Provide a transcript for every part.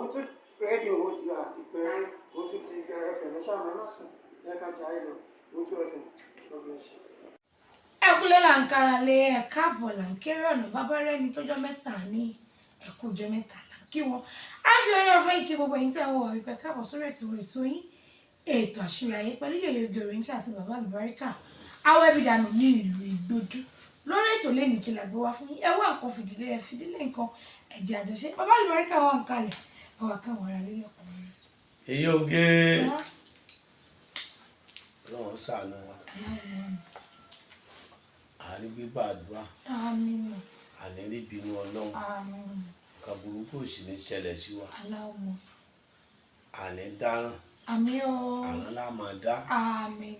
Owótú Rédíò, ó ti àti pé Owótú TV FM. Ẹ ṣáà ẹ má sùn, ẹ ká jayé lọ. Owótú FM, God bless you. Ẹkúlé là ń kára lé, ẹ káàbọ̀ là ń kéré ọ̀nà, bàbá rẹ ní tọ́jọ́ mẹ́ta ní ẹkú ọjọ́ mẹ́ta là ń kí wọn. Á fi orí ọ̀fẹ́ ìkí gbogbo ẹ̀yin tí ẹ wọ̀ wá wípé káàbọ̀ sórí ètò yín, ètò Àṣírí Ayé, pẹ̀lú Yèyé Oge Òrìǹtì àti Bàbá Àlùbáríkà Awẹ́bídànù ní ìlú Ìgbòdú. Lórí ètò lẹ́nìí, kí la gbé wá fún yín? Ẹ wá nǹkan fìdílé, ẹ fìdílé nǹkan, ẹ̀jẹ̀ àjọṣe. Bàbá Àlùbáríkà wà ń kalẹ̀, bàbá káwọn ará lé lọ́kùnrin. Èyí oge, Ọlọ́run ṣàánú wa. Àárí gbígbà àdúrà. Àmín. Àní rí bínú Ọlọ́run. Àmín. Nǹkan burúkú ò sì ní ṣẹlẹ̀ sí wa. Aláwọ̀. Àní dáràn. Àmín o. Àrùn lá máa dá. Àmín.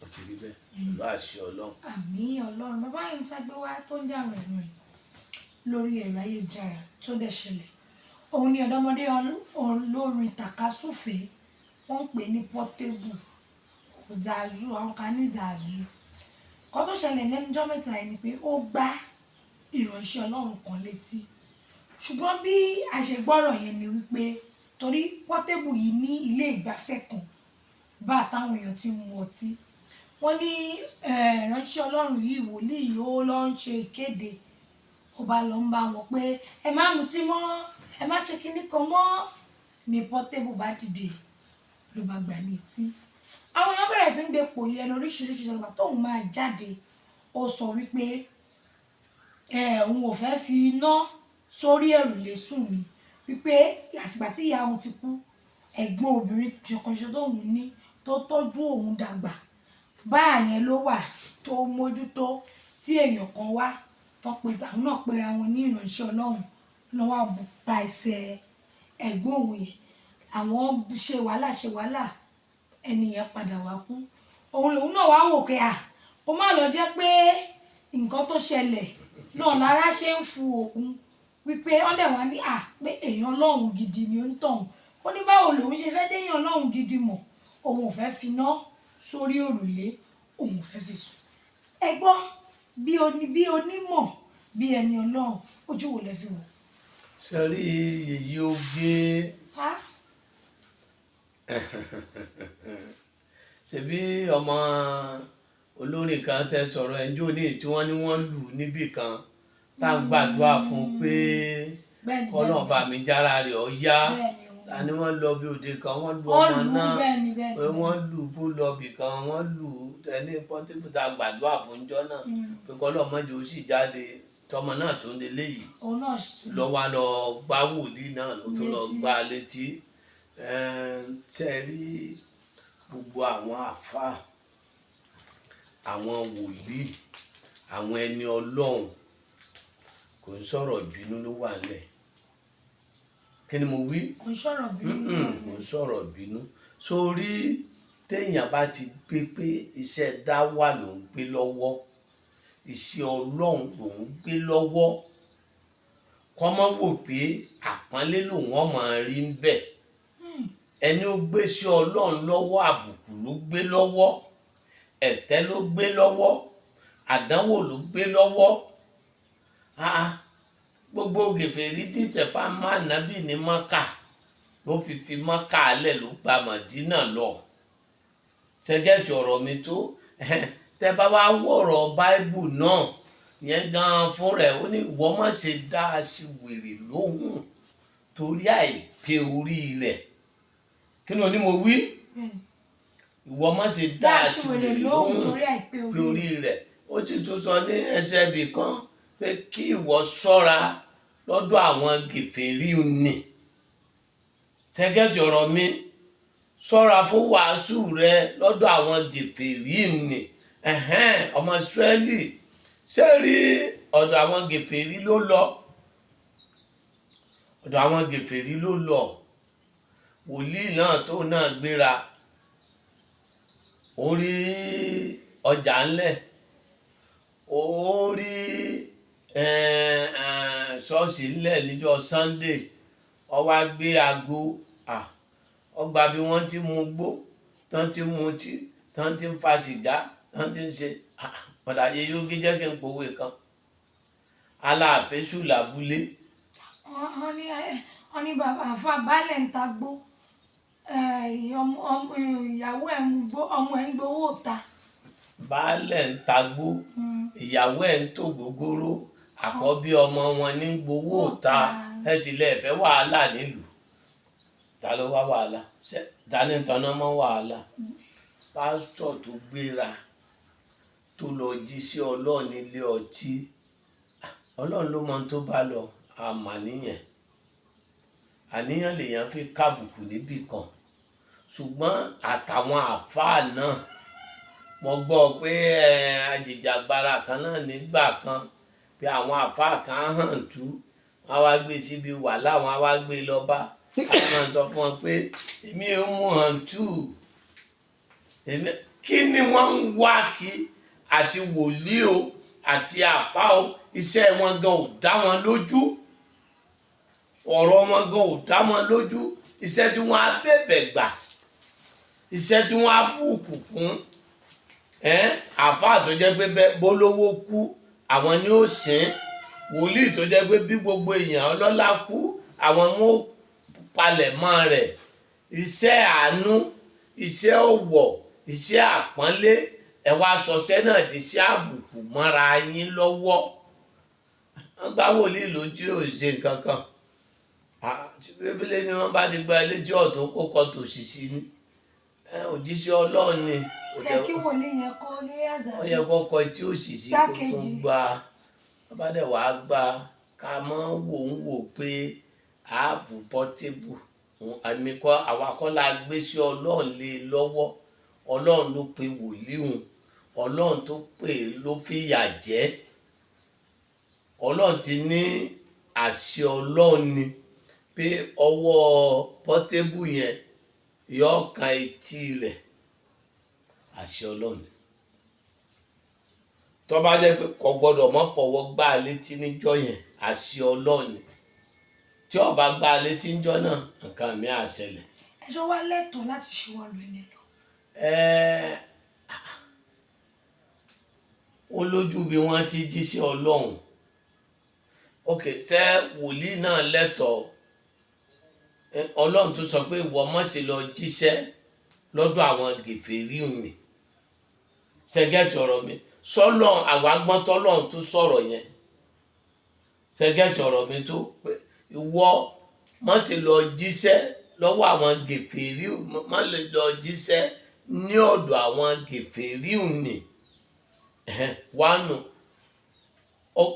Ó ti rí bẹ́ẹ̀ pẹ̀lú àṣẹ Ọlọ́run. Àmín Ọlọ́run. Bàbá yìí ń ságbé wá tó ń jà rìnrìn lórí ẹ̀rọ ayélujára tó dẹ̀ ṣẹlẹ̀, òun ni ọ̀dọ́mọdé olórin tàkasúfèé, wọ́n ń pè ní Portable Zazu, àwọn kan ní Zazu. Kọ́ tó ṣẹlẹ̀ lẹ́nujọ́ mẹ́ta yìí ni pé ó gbá ìránṣẹ́ Ọlọ́run kan létí. Ṣùgbọ́n bí a ṣe gbọ́rọ̀ yẹn ni wípé torí Portable yìí ní ilé ìgbafẹ́ kan bá táwọn èèyàn ti mu ọtí, wọ́n ní ìránṣẹ́ Ọlọ́run yìí, wòlíì yìí, ó lọ ń ṣe ìkéde, ó bá lọ ń bá wọn pé ẹ má mutí mọ́, ẹ má ṣe kinní kan mọ́, ní Portable bá dìde, ló bá gbà ní etí. Àwọn èèyàn bẹ̀rẹ̀ sí ń gbé pòlì ẹnu oríṣiríṣi. Sọ̀rọ̀ tóun máa jáde, ó sọ wípé ẹ òun ò fẹ́ fi iná sórí òrùlé sùn ni, wípé àtìgbà tí ìyá òun ti kú, ẹ̀gbọ́n obìnrin kan ṣoṣo tóun ní tó tọ́jú òun dàgbà báà yẹn ló wà tó mójútó, tí èèyàn kan wá tó pe àwọn náà pera wọn ní ìránṣẹ́ Ọlọ́run lọ́wọ́ pa ẹsẹ̀ ẹ̀gbọ́n òun yẹn. Àwọn ṣe wàhálà, ṣe wàhálà, ẹni yẹn padà wá kú. Òun lòun náà wá wò pé à kó má lọ jẹ́ pé nǹkan tó ṣẹlẹ̀ náà lára ṣe ń fu òun, wípé wọ́n dẹ̀ wá ní à pé èèyàn Ọlọ́run gidi ni ó ń tọ̀hún. Ó ní báwo lòun ṣe fẹ́ déyàn Ọlọ́run gidi mọ̀? Òun ò fẹ́ finá sórí òrùlé, òun ò fẹ́ fi sùn. Ẹ gbọ́, bí oní bí onímọ̀, bí ẹni Ọlọ́run, ojú wo lẹ fi wò? Ṣe rí Yèyé Oge? Sá. Ṣebí ọmọ olórin kan tẹ sọ̀rọ̀ ẹ̀ ń jò ní tí wọ́n ní wọ́n lù níbì kan, tá à ń gbàdúrà fún pé kọ́nà bá mi jára rẹ̀ ọ́ yá. Ta ni wọ́n lọ bí òde kan, wọ́n lu Wọ́n ọmọ lù ú. náà. bẹ́ẹ̀ni bẹ́ẹ̀ni Pé wọ́n lù ú kó lọ bì kan, wọ́n lù ú tẹni Portable tá a gbàdúrà fún jọ́ náà pé kọ́lọ́ mọ́jọ ó sì jáde, tọmọ náà tó ń lélẹ̀ yìí. Òun náà Lọ wá lọ gbá wòlíì náà ló tó lọ létí. Gbá létí. Ṣe rí gbogbo àwọn àfáà, àwọn wòlíì, àwọn ẹni Ọlọ́run, kò ń sọ̀rọ̀ ìbínú ló wà nílẹ̀. Kí ni mo wí? Kò ń sọ̀rọ̀ bínú. Kò ń sọ̀rọ̀ ìbínú. Sórí téèyàn bá ti gbé pé iṣẹ́ dáwà ló ń gbé lọ́wọ́, iṣẹ́ Ọlọ́run ló ń gbé lọ́wọ́, kọ́ mọ́ wò pé àpọ́nlé lòun ọmọ rí ń bẹ̀. Ẹni ó gbé sí Ọlọ́run lọ́wọ́, àbùkù ló gbé lọ́wọ́, ẹ̀tẹ́ ló gbé lọ́wọ́, àdánwò ló gbé lọ́wọ́. Ah, gbogbo gèfèrí dìtẹ̀ fáwọn ànábì ní Mọ́kà ló fi Mọ́kà lẹ̀, ló gba Mọ̀dínà lọ. Ṣẹ́gẹ́tì ọ̀rọ̀ mi tó tẹ́ bá wá wọ̀rọ̀ Báíbù náà yẹn gan fún rẹ̀, ó ní ìwọ má ṣe dá a sí wèrè lóhùn torí àìpé orí rẹ̀. Kí ni o ní mo wí? Ìwọ má ṣe dá dá a sí aṣiwèrè wèrè lóhùn lóhùn torí àìpé orí. Lórí rẹ̀. Ó ti tún sọ ní ẹsẹ̀ ibì kan pé kí ìwọ ṣọ́ra lọ́dọ̀ àwọn gèfèrí nì. Ṣẹ́gẹ́tì ọ̀rọ̀ mi? Ṣọ́ra fún wàásù rẹ lọ́dọ̀ àwọn gèfèrí nì. Ẹ̀hẹ́n, ọmọ Ísírẹ́lì, ṣé rí ọ̀dọ̀ àwọn gèfèrí ló lọ? Ọ̀dọ̀ àwọn gèfèrí ló lọ. Wòlíì náà tó náà gbéra, ó rí ọjà ńlẹ̀, ó rí ṣọ́ọ̀ṣì ńlẹ̀ níjọ́ Sunday, ó wá gbé aago, ó gba bí wọ́n ti mu gbó, tán ti mutí, tán ti ń fa sìgá, tán ti ń ṣe ọ̀dà. Yeye Oge, jẹ́ kí n pòwe kan. Aláàfẹ́sù làbúlé. Wọ́n ní wọ́n ní bàbá àfa baálẹ̀ ń ta gbó, ìyàwó ẹ̀ ń gbó, ọmọ ẹ̀ ń gbowó ta. Baálẹ̀ ń tagbó, ìyàwó ẹ̀ ń tò gógóró, àkọ́bí ọmọ wọn ní gbowó ta. Ẹ sì lè fẹ́ wàhálà nílùú. Ta ló wá wàhálà? Ta ní tanná mọ́ wàhálà? Pásítọ̀ tó gbéra tó lọ jí sí Ọlọ́run nílé ọtí, Ọlọ́run ló mọ ohun tó bá lọ. Àmà níyẹn, àníyàn lèèyàn fi kábùkù níbì kan. Ṣùgbọ́n àtàwọn àáfàá náà, mo gbọ́ pé ajìjàgbara kan náà nígbà kan pé àwọn àáfàá kan hàn tú, wọn wá gbé síbi wàhálà, wọn wá gbé lọ bá àwọn máa sọ fún wọn pé èmi ò mú hàn tú èmi. Kí ni wọ́n ń wá kí? Àti wòlíì o àti àáfàá o, iṣẹ́ wọn gan ò dá wọn lójú, ọ̀rọ̀ wọn gan ò dá wọn lójú. Iṣẹ́ tí wọ́n á bẹ̀bẹ̀ gbà, iṣẹ́ tí wọ́n á bùkù fún àáfàá tó jẹ́ pé bólówó kú, àwọn ni ó sìn, wòlíì tó jẹ́ pé bí gbogbo èèyàn ọlọ́lá kú, àwọn ni ó palẹ̀ mọ́ rẹ̀. Iṣẹ́ àánú, iṣẹ́ ọ̀wọ̀, iṣẹ́ àpọ́nlé, ẹ wá sọṣẹ́ náà di iṣẹ́ àbùkù mọ́ra yín lọ́wọ́. Wọ́n gbá wòlíì lójú, ò ṣe nǹkan kan. Bíbélì ni wọ́n bá ti gba létí ọ̀tún kó kọ́ tòṣì sí ni. Òjíṣẹ́ Ọlọ́run ni. Ó yẹ kí wòlíì yẹn kọ́ ní àzàzù. Ó yẹ kó kọ tí òṣì sí kó tún Gbákejì. gba. Tó bá dẹ̀ wàá gba, ká mọ́ wò ń wò pé ààbò Portable àmì kọ́. Àwa kọ́ la gbé sí Ọlọ́run lé lọ́wọ́. Ọlọ́run ló pe wòlíì hùn, Ọlọ́run tó pè é ló fìyà jẹ. Ọlọ́run ti ní àṣẹ Ọlọ́run ni pé ọwọ́ Portable yẹn yóò kan etí rẹ̀. Àṣẹ Ọlọ́run ni. Tó bá jẹ́ pé kò gbọ́dọ̀ mọ́ fọwọ́ gbá a létí níjọ́ yẹn, àṣẹ Ọlọ́run ni. Tí ó bá gbá a létí níjọ́ náà, nǹkan mi á ṣẹlẹ̀. Ẹjọ́ wá lẹ́tọ̀ọ́ láti ṣíwọ́ lu ẹni lọ? Ó lójú bí wọ́n ti jí sí Ọlọ́run. Ok, ṣé wòlíì náà lẹ́tọ̀ọ́? Ọlọ́run tó sọ pé ìwọ má ṣe lọ jíṣẹ́ lọ́dọ̀ àwọn gèfèrí mi, ṣẹgẹ́tì ọ̀rọ̀ mi sọ́lọ́n àgbàgbọ́n tọ́lọ́run tó sọ̀rọ̀ yẹn, ṣẹgẹ́tì ọ̀rọ̀ mi tó pé ìwọ má ṣe lọ jíṣẹ́ lọ́wọ́ àwọn gèfèrí, má lè lọ jíṣẹ́ ní ọ̀dọ̀ àwọn gèfèrí mi wánu.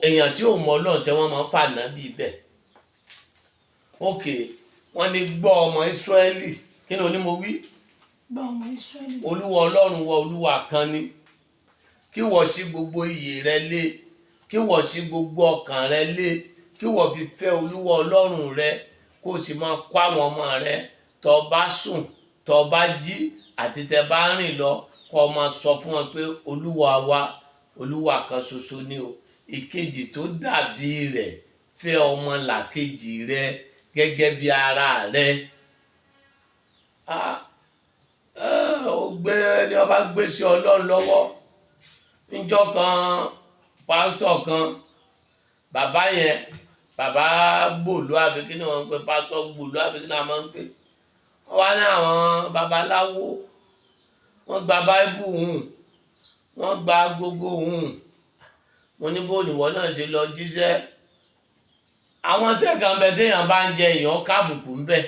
Èèyàn tí ò mọ Ọlọ́run, ṣe wọ́n máa ń fà nábì bẹ́ẹ̀? Ok, wọ́n ní gbọ́, ọmọ Ísírẹ́lì, kí ni oní mo wí? Gbọ́, ọmọ Ísírẹ́lì. Olúwa Ọlọ́run wa, Olúwa kan ni. Kí wọ́n sí gbogbo iyè rẹ lé, kí wọ́n sí gbogbo ọkàn rẹ lé, kí wọ́n fi fẹ́ Olúwa Ọlọ́run rẹ, kó o sì máa kọ́ àwọn ọmọ rẹ. Tó bá sùn, tó bá jí, àti tẹ́ bá rìn lọ, kó o máa sọ fún wọn pé Olúwa wa, Olúwa kan ṣoṣo ni o. Ìkejì tó dàbí rẹ̀, fẹ́ ọmọ làkejì rẹ gẹ́gẹ́ bí ara rẹ. Ah, ó gbé ní ọba gbé sí Ọlọ́run lọ́wọ́. Níjọ́ kan, pásítọ̀ kan, bàbá yẹn, bàbá gbòòlù àbí kí ni wọ́n ń pè, pásítọ̀ gbòòlù àbí kí ni wọ́n máa ń pè wọ́n, wá ní àwọn babaláwo, wọ́n gba báíbù hùn, wọ́n gba gbogbo hùn. Mo ní bó níwọ náà ṣe lọ jíṣẹ́. Àwọn sẹ́ẹ̀kan bẹ téèyàn bá ń jẹ, èèyàn kábùkù ń bẹ.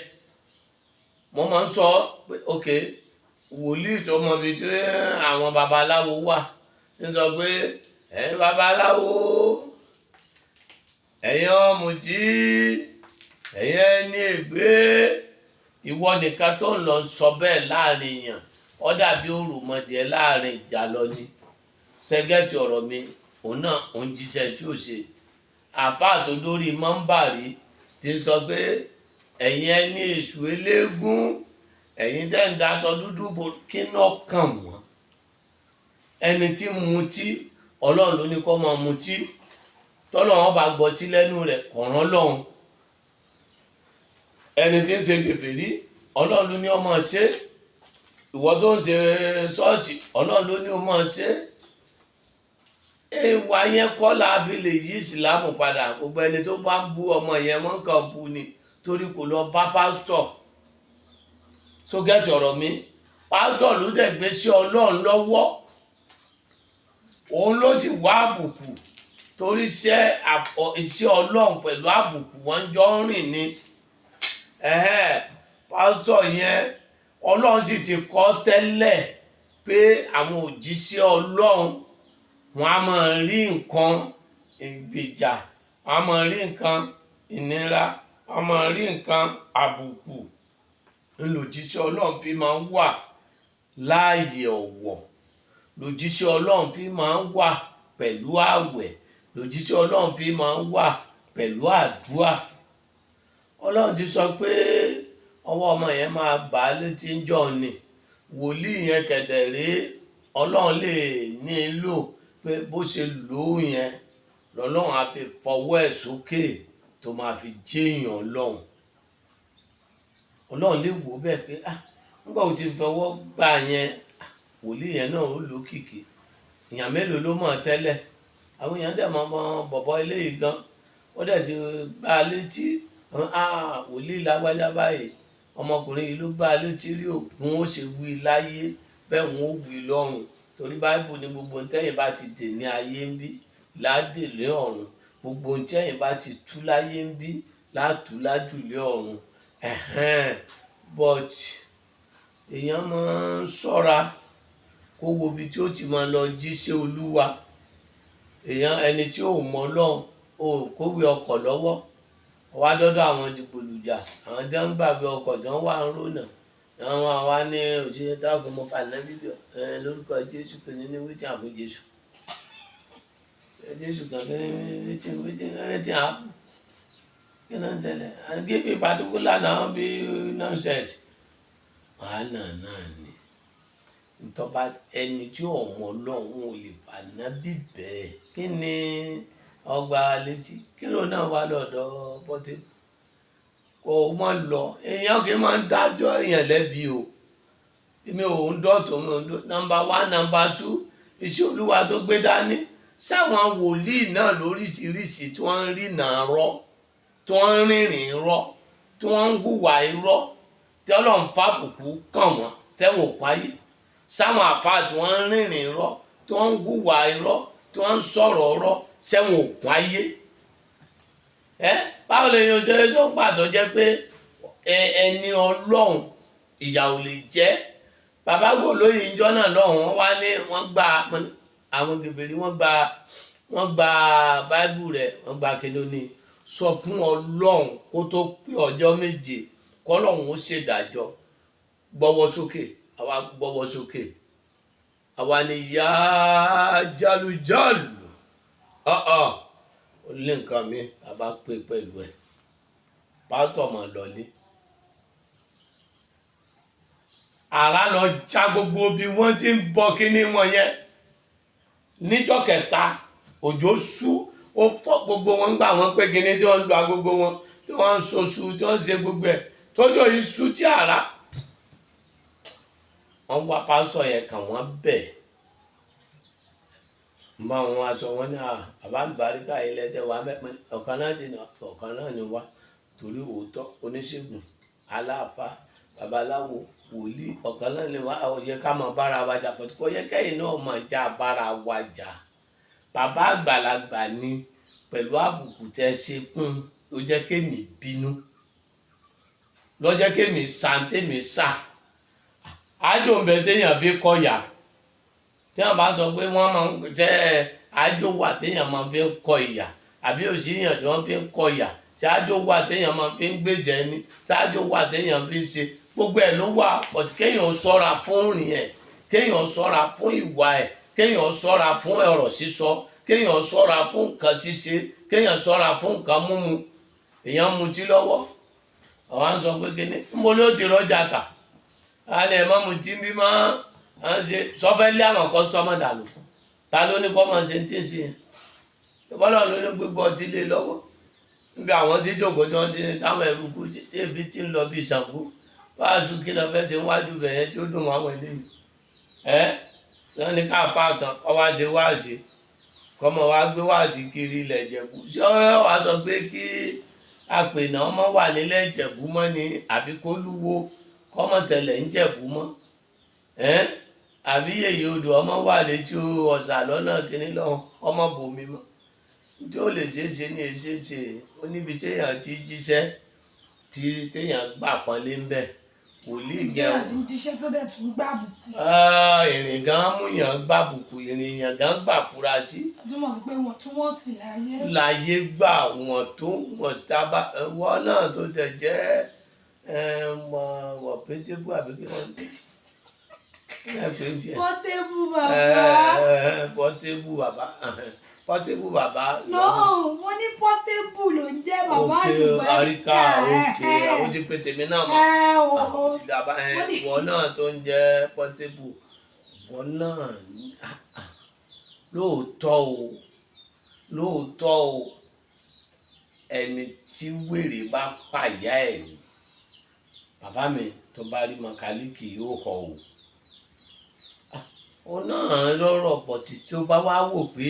Mo máa ń sọ pé ok, wòlíì tó mọ ibi tí àwọn babaláwo wà ń sọ pé ẹ̀yin babaláwo, ẹ̀yin ọ̀mùtí, ẹ̀yin ẹni ègbé, ìwọ nìkan tó ń lọ sọ bẹ́ẹ̀ láàrin èèyàn, ó dàbí òròmọdìẹ láàrin ìjà lọ ni. Ṣẹgẹ́tì ọ̀rọ̀ mi? Òun náà òun jíṣẹ́ tí ó ṣe. Àáfàá tó dórí mọ́ńbàrí ti sọ pé ẹ̀yin ẹni èṣù eléégún, ẹ̀yin tẹ́ ń daṣọ dúdú bo, kí náà kàn wọ́n? Ẹni tí ń mutí, Ọlọ́run ló ní kó máa mutí. Tọ́lọ́run bá gbọ́tí lẹ́nu rẹ̀, kọ̀ọ̀rán lọ́hùn. Ẹni tí ń ṣe kèfèrí, Ọlọ́run ló ní ó máa ṣe. Ìwọ tó ń ṣe ṣọ́ọ̀ṣì, Ọlọ́run ló ní ó máa ṣe. Ìwà yẹn kọ́ la fi lè yí ìsìlámù padà. Gbogbo ẹni tó bá ń bú ọmọ yẹn, wọ́n kàn bú ni torí kò lọ bá pásítọ̀. So gẹ́tì ọ̀rọ̀ mi, pásítọ̀ ló dẹ̀ gbé sí Ọlọ́run lọ́wọ́, òun ló sì wá àbùkù torí iṣẹ́ Ọlọ́run pẹ̀lú àbùkù wọ́n jọ ń rìn ni. Pásítọ̀ yẹn, Ọlọ́run sì ti kọ́ tẹ́lẹ̀ pé àwọn òjíṣẹ́ Ọlọ́run, wọ́n á máa rí nǹkan ìgbèjà, wọ́n á máa rí nǹkan ìnira, wọ́n á máa rí nǹkan àbùkù. Ńlòjíṣẹ́ Ọlọ́run fi máa ń wà láàyè ọ̀wọ̀, lòjíṣẹ́ Ọlọ́run fi máa ń wà pẹ̀lú ààwẹ̀, lòjíṣẹ́ Ọlọ́run fi máa ń wà pẹ̀lú àdúrà. Ọlọ́run ti sọ pé ọwọ́ ọmọ yẹn máa bà á létí ń jọ ni. Wòlíì yẹn kẹ̀dẹ̀ rèé, Ọlọ́run lè ní í lò pé bó ṣe lò ó yẹn lọ́lọ́run á fi fọwọ́ ẹ̀ sókè tó máa fi jéèyàn Ọlọ́run. Ọlọ́run lè wò ó bẹ́ẹ̀ pé, ah, nígbà wo ti fọwọ́ gbà yẹn, ah, wòlíì yẹn náà ó lókìkí. Èèyàn mélòó ló mọ̀ tẹ́lẹ̀? Àwọn èèyàn dẹ̀ mọ̀ mọ́ bọ̀bọ̀ eléyìí gan, ó dẹ̀ ti gbá a létí. Ah, wòlíì lágbájá báyìí, ọmọkùnrin yìí ló gbá a létí rí o. Wọn ó ṣe wí láyé bẹ́ẹ̀, wọn ó wí lọ́run, torí Báíbù ní gbogbo ntẹ́yìn bá ti dè ní ayé ń bí ládè lé ọ̀run, gbogbo ntẹ́yìn bá ti tú láyé ń bí látú lájùlé ọ̀run. Ẹ̀hẹ́n, but èèyàn máa ń ṣọ́ra kó wo ibi tí ó ti máa lọ jíṣẹ́ Olúwa. Èèyàn ẹni tí ò mọ Ọlọ́run, ò kówé ọkọ̀ lọ́wọ́ wá dọ́dọ̀ àwọn dìgbòlùjà, àwọn tí wọ́n ń gbàgbé ọkọ̀ tí wọ́n wà ń rònà, àwọn àwa ní òṣìṣẹ́ dákun mọ́ fàlẹ́ bíbí ẹ lórúkọ Jésù kò ní ní wetin happen. Jésù, Jésù kan kí ní wetin happen, kí ló ń tẹ̀lé and give me particular now be nonsense. Wàhálà náà ni ntọ́ba ẹni tí ò mọ Ọlọ́run ò lè fànà bíbẹ́. Kí ni ọgbà létí? Kí ló náà wà lọ́dọ̀ pọ́tì kò mọ̀ lọ? Èèyàn kì í máa ń dájọ́ èèyàn lẹ́bi o. Èmi ò ń dọ̀tún, mi ò ń dọ̀. Number one, number two, iṣẹ́ Olúwa tó gbé dání sáwọn wòlíì náà lóríṣiríṣi tí wọ́n ń rí náà rọ́, tí wọ́n ń rìnrìn rọ́, tí wọ́n ń hùwà irọ́, tí Ọlọ́run fàbùkù kàn wọ́n sẹ́wọ̀n òpáyé, sáwọn àfáà tí wọ́n ń rìnrìn irọ́, tí wọ́n ń hùwà irọ́, tí wọ́n ń sọ̀rọ̀ irọ́, sẹ́wọ̀n òpáyé. Ẹ báwo lè yan ṣe tó ń gbà tó jẹ́ pé ẹni Ọlọ́run ìyà ò lè jẹ́? Bàbá Gbòlóyè ìjọ náà lọ́hùn, wọ́n wá ní wọ́n gba àwọn kèfèrí, wọ́n gba Báíbù rẹ̀, wọ́n gba kíni sọ fún Ọlọ́run kó tó pé ọjọ́ 7 kọ́lọ́run ó ṣèdájọ́. Gbọ́wọ́ sókè, àwa gbọ́wọ́ sókè, àwa ni yá jálùjálù ọ̀ọ́ ó lé nǹkan mi. Bàbá pé pẹ̀lú ẹ̀, pásítọ̀ mọ̀ lọ́lé, àrá lọ já gbogbo bí wọ́n ti ń bọ kíní wọn yẹn. Níjọ́ kẹta, òjò ṣú, ó fọ́ gbogbo wọn gbà wọ́n pé kíní tí wọ́n ń lu agogo wọn, tí wọ́n ń soṣù, tí wọ́n ń ṣe gbogbo ẹ̀, tójò yìí ṣú tí àrá. Wọ́n wá pásítọ̀ yẹn kàn, wọ́n bẹ̀ ń bá wọn aṣọ wọn ní bàbá àlùbáríkà yìí lẹ́jẹ̀ wá mẹ́pẹ́. Ọ̀kan náà ti ní ọ̀kan náà ni wá torí òótọ́ oníṣègùn, aláàfáà, babaláwo, wòlíì, ọ̀kan náà ni wá. Ó yẹ ká máa bára wa jà pẹ̀tù, kò yẹ kẹ́yìn náà máa já bára wa jà. Bàbá àgbàlagbà ni pẹ̀lú àbùkù tẹ́ ṣe fún ló jẹ́ kémi bínú, ló jẹ́ kémi sa tèmi sà. Àjò ń bẹ téèyàn fi kọyà. Téèyàn bá sọ pé wọ́n máa ń jẹ́ àjò wà téèyàn máa fi ń kọ ìyà, àbí òsì yàn tí wọ́n fi ń kọ ìyà, ṣé àjò wà téèyàn máa fi ń gbèjẹ ni? Ṣé àjò wà téèyàn fi ń ṣe? Gbogbo ẹ̀ ló wà, but kéèyàn ṣọ́ra fún rìn ẹ̀, kéèyàn ṣọ́ra fún ìwà ẹ̀, kéèyàn ṣọ́ra fún ọ̀rọ̀ sísọ, kéèyàn ṣọ́ra fún nǹkan ṣíṣe, kéèyàn ṣọ́ra fún nǹkan mímu. Èèyàn mutí lọ́wọ́, àwọn á sọ pé kíní níbo ló ti rọ́jà tà á lè má mutí bí má à ń ṣe sọfẹ́ lé àwọn customer dànù fún. Ta ló ní kọ́ máa ṣe tí ń ṣe yẹn? Bọ́lá ló ní gbégbó ọtí lé lọ́wọ́ níbi àwọn tí jókòó tí wọ́n ti ní táwọn ẹrú kú tí èéfín ti ń lọ bí Ṣàngó wáásù. Kí lọ fẹ́ ṣe wájú bẹ̀yẹn tí ó dùn mọ́ àwọn eléyìí? Ẹ́ wọ́n ní káfá kan kọ́ wá ṣe wáàsí. Kọ́mọ wa gbé wáàsí kiri ilẹ̀ Ìjẹ̀bú, ṣé ọ wá sọ pé kí àpènà ọmọ wà nílẹ̀ Ìjẹ̀bú mọ́ ni, àbí kó lúwo kọ́mọ ṣẹlẹ̀ ń Jẹ̀bú mọ́ ẹ́n, àbí yèyé odò ọmọ wà létí ọ̀sà lọ́nà kínní lọ ọmọ bòmí mọ́? Tí ó lè ṣeé ṣe ní èṣeé ṣe. Ó níbi téèyàn ti jíṣẹ́ tí téèyàn gbà pọ́nlé ń bẹ̀, wòlíì gẹ̀. Téèyàn ti ń jíṣẹ́ tó dẹ̀ tún gbà àbùkù. Ìrìn gan múyàn gbàbùkù, ìrìn yàn gan gbà fura sí. Ó túmọ̀ sí pé wọ́n tún wọ́n sì láyé. Láyé gbà wọ́n tó wọ́n sábà wọ́n náà tó dẹ̀ jẹ́ wọ́n pétébù àbí kí wọ́n dé ẹ pé ń tiẹ̀. Portable bàbá. Portable bàbá, Portable bàbá. No, wọ́n ní Portable ló ń jẹ́ bàbá. Òkè àríkà, òkè àwọn ti pè tèmi náà mọ́. Ẹ o. Àwọn ti dàbá ẹ. Wọ́n ní- Wọ́n náà tó ń jẹ́ Portable, wọ́n náà, ah, ah, lóòótọ́ o, lóòótọ́ o, ẹni tí wèrè bá pàyà ẹ̀ ni bàbá mi tó bá rí mọkálíkì yóò họ o. Ah, ó náà lọ́rọ̀ pọ̀ tí ó bá wá wò pé,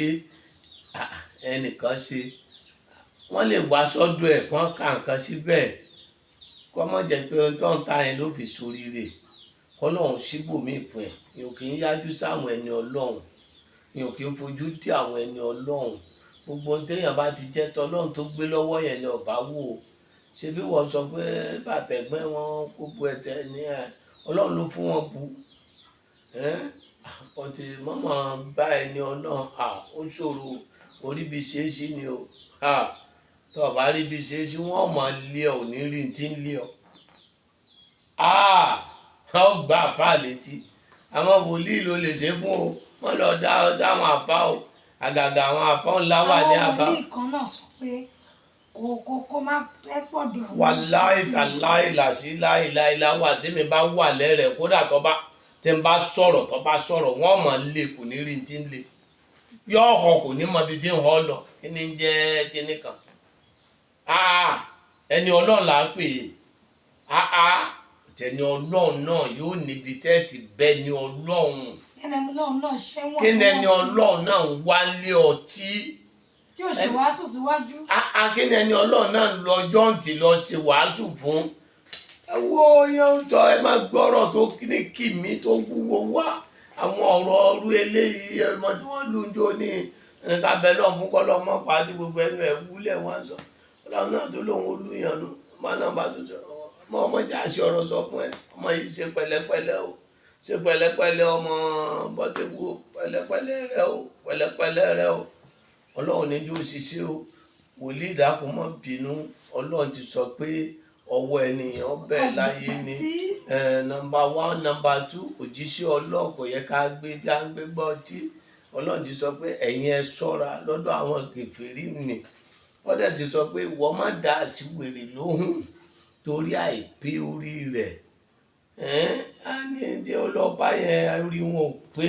ah, ẹnìkan ṣe wọ́n lè wá sọ́dọ̀ ẹ̀ kán ka nǹkan síbẹ̀, kọ́ mọ̀ jẹ́ pé ohun tó ń ta yẹn ló fi ṣoríire, kọ́lọ́hún síbòmíì fún ẹ̀. Èèyàn kì í yájú sáwọn ẹni Ọlọ́run, èèyàn kì í fojú dí àwọn ẹni Ọlọ́run. Gbogbo ohun téèyàn bá ti jẹ́ tọlọ́run tó gbé lọ́wọ́ yẹn ni ọ̀bá wò ó. Ṣé bí wọ́n sọ pé bàtẹ̀gbẹ́ wọn kó bu ẹsẹ̀ ní ẹ̀, Ọlọ́run ló fún wọn bu ẹ́ ọtí mọ́mọ́ bá ẹni Ọlọ́run à. Ó ṣòro orí bí ṣe é sí ni o. Tó o bá rí bí ṣe é sí, wọ́n mọ̀ lé ọ, ò ní rí tí ń lé ọ. Ọ gbà àfa létí, àwọn wòlíì ló lè ṣe fún o. Wọ́n lọ dá ọ sáwọn àfa o, àgàgà àwọn àfa ńlá wà ní Àwọn àfa. wòlíì kan náà sọ pé kò má ẹ pọ̀dọ̀ àwọn Wàláì tàláì làṣí láì láì láwà tèmi bá wà lẹ́rẹ̀, kódà tó bá tí n bá sọ̀rọ̀, tó bá sọ̀rọ̀, wọ́n mọ̀ lé, kò ní rí tí ń lé, yóò họ, kò ní mọ ibi tí ń họ lọ. Kí ni ń jẹ́ kíní kan? Ẹni Ọlọ́run là ń pè é. Tẹni Ọlọ́run náà yóò níbi tẹ́ẹ̀tì bẹ́ẹ̀ ni Ọlọ́run. Ẹni Ọlọ́run náà ṣẹ́wọ̀n. Kí ni ẹni Ọlọ́run náà ń wálé ọtí Tí ò ṣe wàásù síwájú. Kí ni ẹni Ọlọ́run náà ń lọ jọ́ǹtì lọ ṣe wàásù fún? Ẹ wo yẹn ń sọ, ẹ má gbọ́rọ̀ tó ní kì mí tó wúwo wá. Àwọn ọ̀rọ̀ ọrú eléyìí, ọmọ tí wọ́n lù ń jó ní ẹnìkan bẹ lọ́n fún kọ́ lọ́mọ pa tí gbogbo ẹnu ẹ̀ wúlẹ̀. Wọ́n sọ Ọlọ́run náà tó lóun olúyànnu ọmọ náà bá tó sọ ọmọ ọmọ jà sí ọ̀rọ̀ sọ fún ẹ. Ọmọ yìí, ṣe pẹ̀lẹ́pẹ̀lẹ́ o, ṣe pẹ̀lẹ́pẹ̀lẹ́, ọmọ bọ́tẹ́wù o, pẹ̀lẹ́pẹ̀lẹ́ rẹ o, pẹ̀lẹ́pẹ̀lẹ́ rẹ o. Ọlọ́run ní jó ṣiṣẹ́ o. Wòlíì, dákun, má bínú. Ọlọ́run ti sọ pé ọwọ́ ènìyàn bẹ́ẹ̀ láyé ni. Number one, number two, òjíṣẹ́ Ọlọ́run kò yẹ ká gbé gbáǹgbé gbọ́ tí Ọlọ́run ti sọ pé ẹ̀yin ẹ ṣọ́ra lọ́dọ̀ àwọn kèfèrí nì. Wọ́n dẹ̀ ti sọ pé ìwọ má dá àṣìwèrè lóhùn torí àìpé orí rẹ̀. Á ní jẹ́ ọlọ́pàá yẹn, orí wọn ò pé,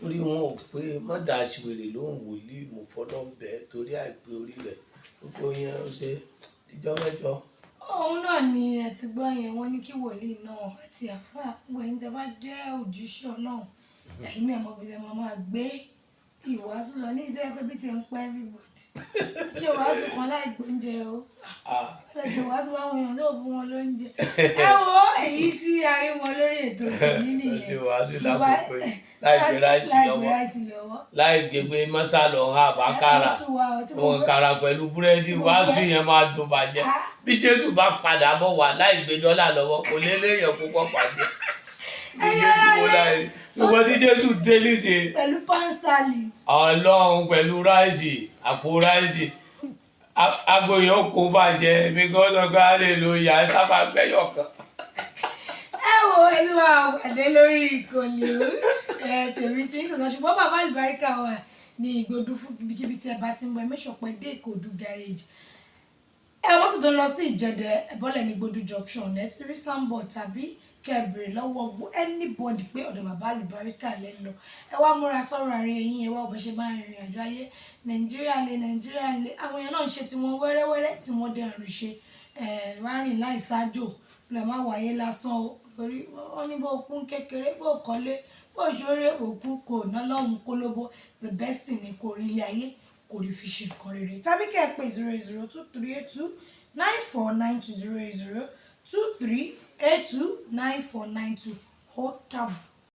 orí wọn ò pé. Má dá àṣìwèrè lóhùn, wòlíì, mo fọlọ́ bẹ́ẹ̀ torí àìpé orí rẹ̀. Gbogbo yẹn ó ṣe ìjọ mẹ́jọ. Òun náà ni ẹ ti gbọ́ yẹn. Wọ́n ní kí wòlíì náà àti àfáà, gbogbo ẹ̀yin tẹ́ bá jẹ́ òjíṣẹ́ Ọlọ́run, ẹ̀yin náà mọ̀ bí ẹ máa gbé ìwàásù lọ ní ìṣe pé bí ti ń pẹ́ everybody ṣe wàásù kan láì gbóúnjẹ o, lè ṣe wàásù báwọn èèyàn náà fún wọn lóúnjẹ. Ẹ wo èyí tí a rí wọn lórí ètò ìpínlẹ̀ nìyẹn. Ṣe wàásù lákòókò yìí láì gbé ráìsì Láì gbé lọ́wọ́? Ráìsì lọ́wọ́. Láì gbé pé mọ́sálọ̀ ń àbákàrà. Ẹ sùn wa o, tí mo Wọn kàrà pẹ̀lú búrẹ́dì. Tí mo Wàásù gbé- yẹn máa dùn bàjẹ́. Bí Jésù bá padà bọ̀ wá láì gbé dọ́là lọ́wọ́, kò lé léèyàn púpọ̀ pàdé. Bí Ẹ̀yin Jésù ará wò ilé. láì gbogbo tí Jésù dé níṣe. Pẹ̀lú pánstálì. Ọlọ́run, pẹ̀lú ráìsì, àpò ráìsì, agboyè kò bàjẹ́ mi kò sọ pé hallelujah, ẹ sábà gbẹ́yọ̀ kan. Ẹ wo, ẹ ti máa pàdé lórí ìkànnì ẹ tèmi tí ń sọ, ṣùgbọ́n bàbá àlùbáríkà wà ní Ìgbòdú. Fún ibikíbi tí ẹ bá ti ń bọ̀, ẹ make sure pé dé Ìkòdú garage, ẹ mọ́tò tó ń lọ sí Ìjẹ̀dẹ̀, ẹ bọ́lẹ̀ ní Ìgbòdú junction, ẹ ti rí signboard, tàbí kẹ́ ẹ béèrè lọ́wọ́ anybody pé ọ̀dọ̀ bàbá àlùbáríkà lẹ́ ń lọ. Ẹ wá múra sọ̀rọ̀ ara yín, ẹ wá ọbẹ̀ ṣe máa rìnrìn àjò ayé. Nàìjíríà lè, Nàìjíríà lè, àwọn èèyàn náà ń ṣe tiwọn wẹ́rẹ́wẹ́rẹ́ tí wọ́n dẹ̀ ń rí ṣe. Ẹ wá rìn láì ṣáájò lè má wáyé lásán o, torí wọ́n ní bó kún kékeré, bó kọ́lé. Bó ṣoore òkú kò ná lọ́hùn kólóbó. The best thing ni kò rí ilé ayé, kò rí fi ṣe nǹkan rere. Tàbí kẹ́ ẹ pé 08023829492, 08023829492. Ó dàbọ̀.